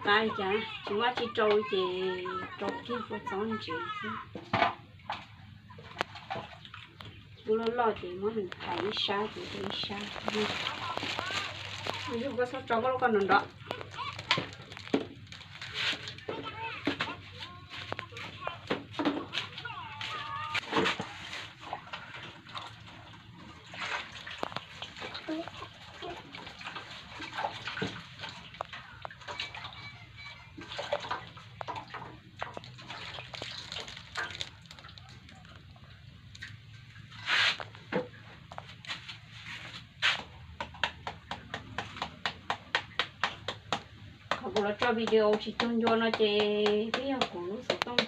qab li cas, tsis muab tsis rau ces rau kiag kua txob ntsev xwb. Kuv loj loj ces muab nws hais ib sab ces rau ib sab. Yog koj txhob tso koj lub koj nrov nrov. Qhov kuv los tso video tsis cuag ncua no ces twb yog kuv lub xov tooj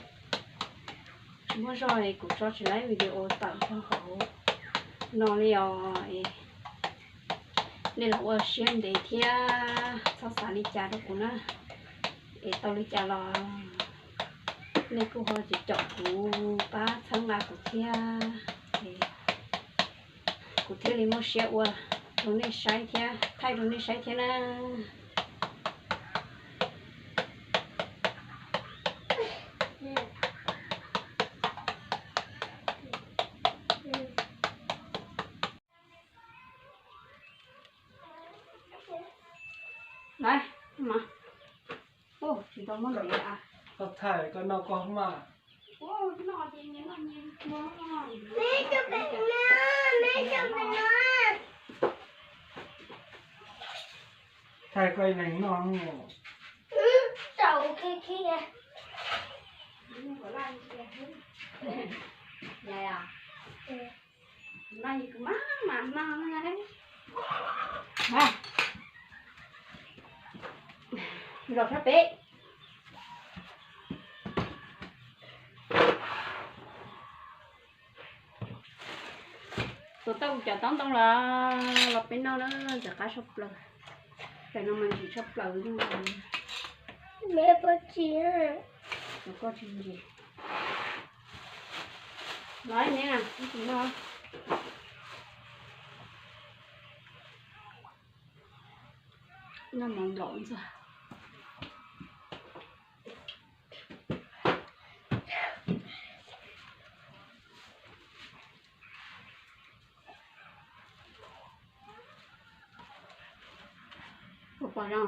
tsis muaj zog es kuv tso tsis laib video tawm rau hauv no li os. Nej los ua siab ntev thiab txhob xav li cas rau kuv na, es tau li cas los nej kuj ho caum kuv pab txhawb nqa kuv thiab, kuv thiaj li muaj siab ua rau nej saib thiab thaij rau nej saib thiab na. Lawm, tsis tau muab lawm. Koj thaij koj noj koj mas. Thaij koj ib leeg noj. Los sab pem. Tus tau cov tob ntoo los los peb noj na, ntxim qab tshaj plaws. Tam no mas ntsim tshaj plaws. Me poj tsis, tus koj tsis ntsim. Los ne, ntsim no. Noj mov nplaum ntxuag. Ua pom zoo.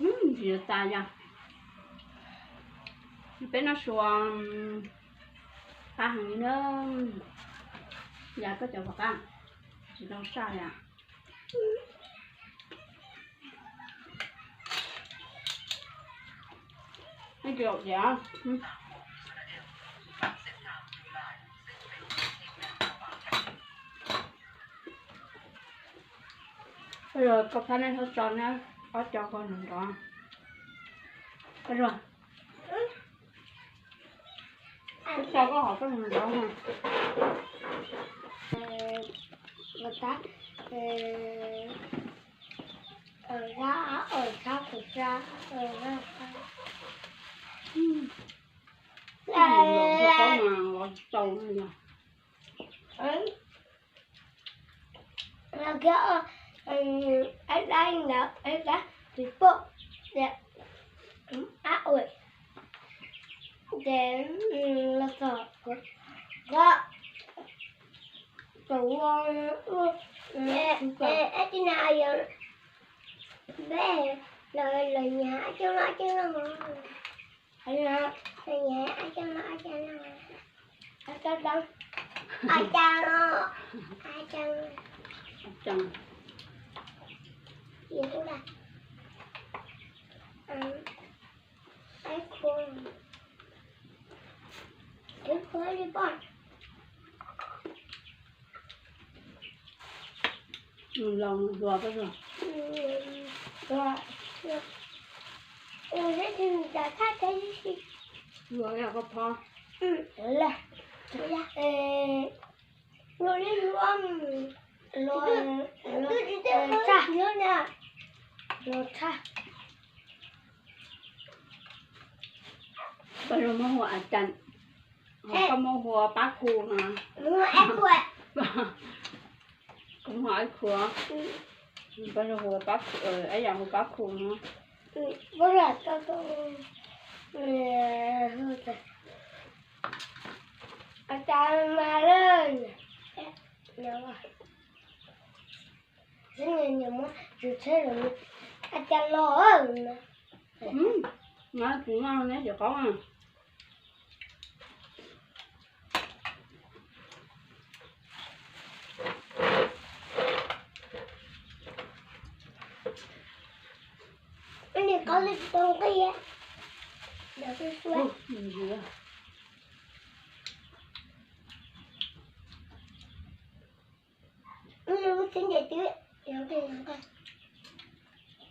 Ntxim tas yog peb noj sua qab heev li na. Yog koj cov pom qab tsis tau saj li. Koj phab nej txhob tso na, ob co koj nrov nrov. Koj tso koj hov koj nrov nrov. Los hluas koj. Hluas yog koj phob. Hluas li hluas, hluas tshaj, hluas tshaj. Koj zoo muab hu a cas. Koj muab hu pab khu no. Kuv muab hu pab khu, ib yam hu pab khu no. Tus no neb tsis qaub.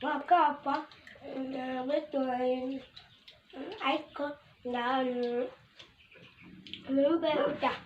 Koj pom, peb tus aib ko ntawd, nws lub npe hu cas?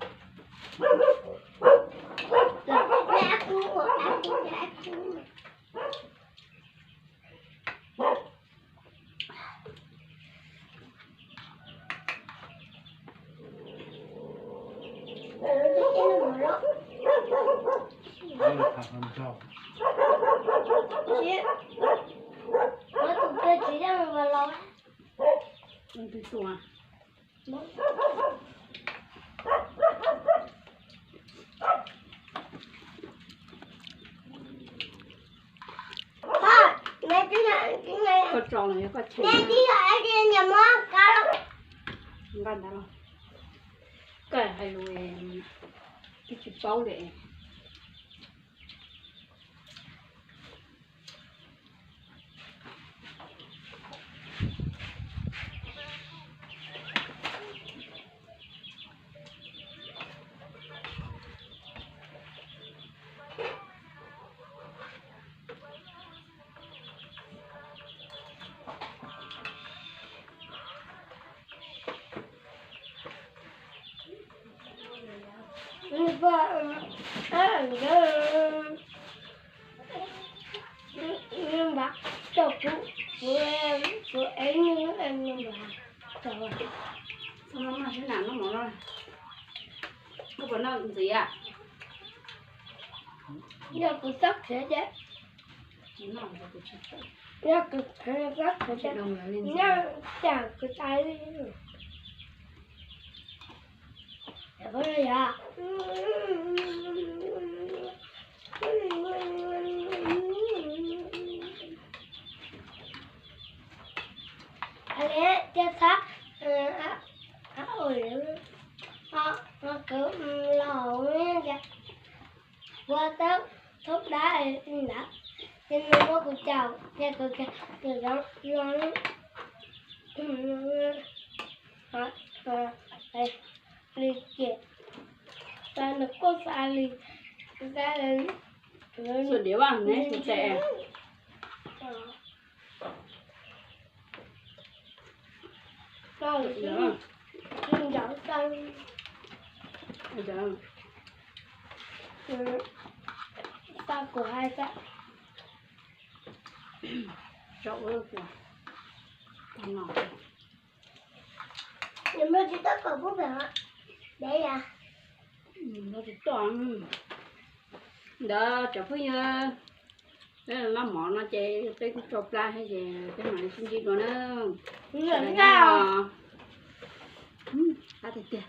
Koj tso los yog koj chais? Nqa ntawd los. Koj hais lus twb tsis paub li. Npam, coj kuv, kuv, kuv ev nws, npam, coj. Noj sib nam noj mov no. Koj puas noj ntxiv? Yog kuv txhob khiav ces, yog kuv txhob khiav ces, noj cas kuv tas li. Cia txhob, ho kawg los tias, ua tau thaub dab ntawd, ces nws muab kuv caum, ces kuv caum zoov no li ces, tas nws kuj xav li, xav li. Xua diav vaj neb tus tes. Tau kuv hais tau. Tso ua tau no. Nws tsis tau kom pub pem, nws tsis tau. Ntawd tsoom phooj ywg, peb noj mov no ces peb kuj tso plab thiab ces peb mam li sib ntsib dua na. Sawv daws nyob zoo. Qab tiag tiag.